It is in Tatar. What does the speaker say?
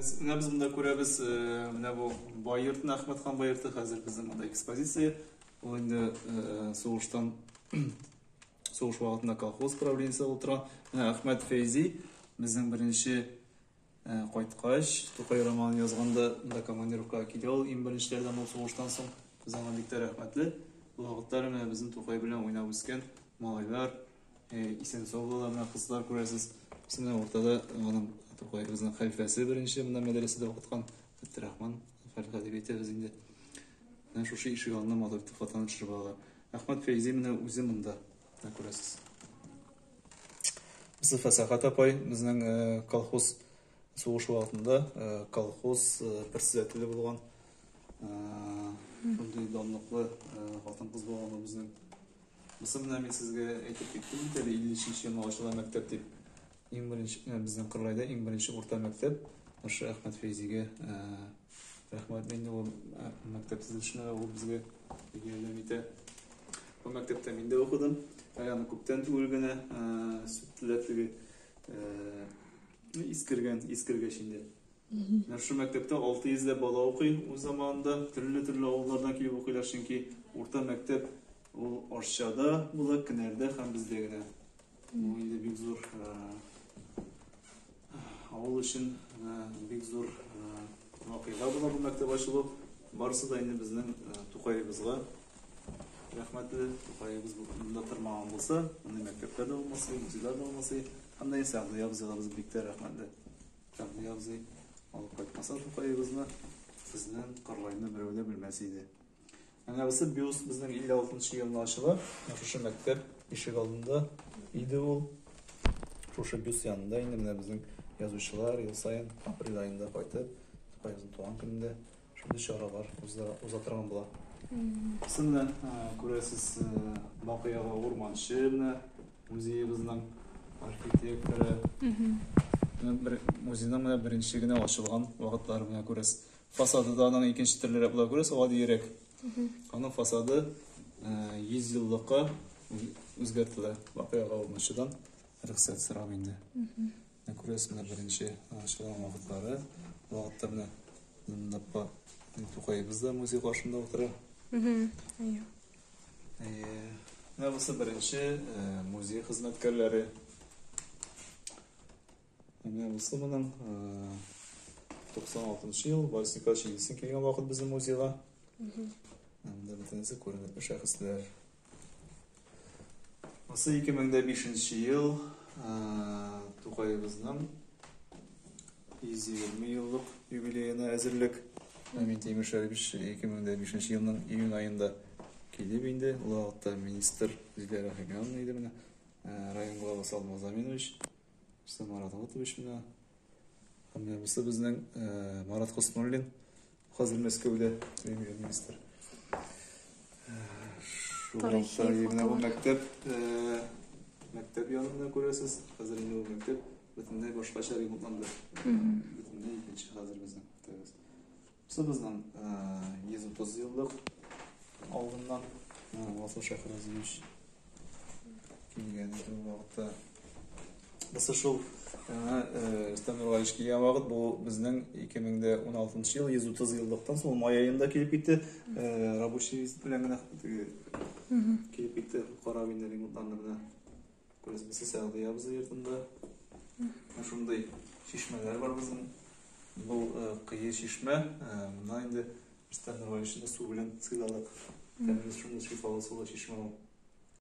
Менә без монда күрәбез, менә бу бай йортны, Әхмәтхан бай йорты, хәзер безнең монда экспозиция. Ул инде сугыштан сугыш вакытында колхоз правлениесе булып тора. Менә Әхмәт Фәйзи безнең беренче кайткач, Тукай романын язганда монда командировкага килә ул, иң беренчеләрдән булып сугыштан соң. Без аңа бик тә рәхмәтле. Ул вакытлар менә безнең Тукай белән уйнап үскән малайлар, Исән-сау булалар, менә кызлар күрәсез. Без менә уртада аның Тукаебызның хәлфәсе беренче монда мәдрәсәдә укыткан Габдрахман хәлфә дип әйтәбез инде. Менә шушы ишек алдында матур итеп фотоны төшереп алалар. Әхмәт Фәйзи менә үзе монда. Менә күрәсез. Без Фәсахат апай, безнең колхоз сугыш вакытында колхоз председателе булган шундый данлыклы хатын-кыз булган ул безнең. Бусы менә мин сезгә әйтеп киттем бит әле 53 елны ачыла мәктәп дип. Иң беренче безнең Кырлайда иң беренче урта мәктәп. Шушы Әхмәт Фәйзигә рәхмәт инде ул мәктәп төзелешенә ул безгә бик ярдәм итә. Бу мәктәптә мин дә укыдым. Әле аны күптән түгел генә сүттеләр теге искергән, искергәч инде. Менә шушы мәктәптә 600 ләп бала укый үз заманында. Төрле-төрле авыллардан килеп укыйлар, чөнки урта мәктәп ул Арчада була, Кенәрдә һәм бездә генә. Бу инде бик зур авыл өчен бик зур вакыйга була бу мәктәп ачылу. Барысы да инде безнең Тукаебызга рәхмәтле. Тукаебыз монда тормаган булса, мондый мәктәпләр дә булмас иде, музейлар да булмас иде. Һәм дә Сәгъди абзыйга без бик тә рәхмәтле. Сәгъди абзый алып кайтмаса Тукаебызны, безнең Кырлайны берәү дә белмәс иде. Менә бусы бюст безнең 56 елны ачыла. Менә шушы мәктәп ишек алдында иде ул. Шушы бюст янында инде менә безнең язучылар ел саен апрель аенда кайтып, Тукаебызның туган көнендә шундый чаралар уза торган була. Бусы менә күрәсез, Бакый ага Урманчы менә музеебызның архитекторы. Менә бер музейның менә беренче генә ачылган вакытлары менә күрәсез. Фасады да аның икенче төрлерәк була, күрәсез, гадиерәк. Аның фасады 100 еллыкка үзгәртелә. Бакый ага Урманчыдан рөхсәт сорап инде. Менә күрәсез, менә беренче ачылган вакытлары. Вакытта менә Напа Тукаебыз да музей каршында утыра. Әйе. Әйе. Менә бусы беренче музей хезмәткәрләре. Менә бусы моның 96 ел Борис Николаевич Ельцин килгән вакыт безнең музейга. Монда бөтенесе күренекле шәхесләр. Бусы 2005 ел Тукаебызның 120 еллык юбилеена әзерлек. Минтимер Шәрипович 2005 елның июнь аенда килеп инде. Ул вакытта министр Зилә Рәхимяновна иде менә. Район главасы Алмаз Аминович, Марат Лотович менә. Һәм менә бусы безнең Марат Хоснуллин, хәзер Мәскәүдә премьер-министр. Тарихи менә бу мәктәп, мәктәп янында күрәсез. Хәзер инде бу мәктәп бөтенләй башкача ремонтланды. Бөтенләй икенче хәзер безнең мәктәбебез. Бусы безнең 130 еллык алдыннан Васил Шәхразиевич килгән иде ул вакытта. Бусы шул Рөстәм Нургалиевич килгән вакыт, бу безнең 2016 ел 130 еллыктан соң май аенда килеп китте. Рабочий визит белән генә килеп китте. Карап инде ремонтланды менә. Күрәсез, бусы Сәгъди абзый йортында. Шундый чишмәләр бар безнең. Бу кые чишмә. Монда инде Рөстәм Нургалиевичны су белән сыйладык. Тәмле шундый шифалы сулы чишмә ул.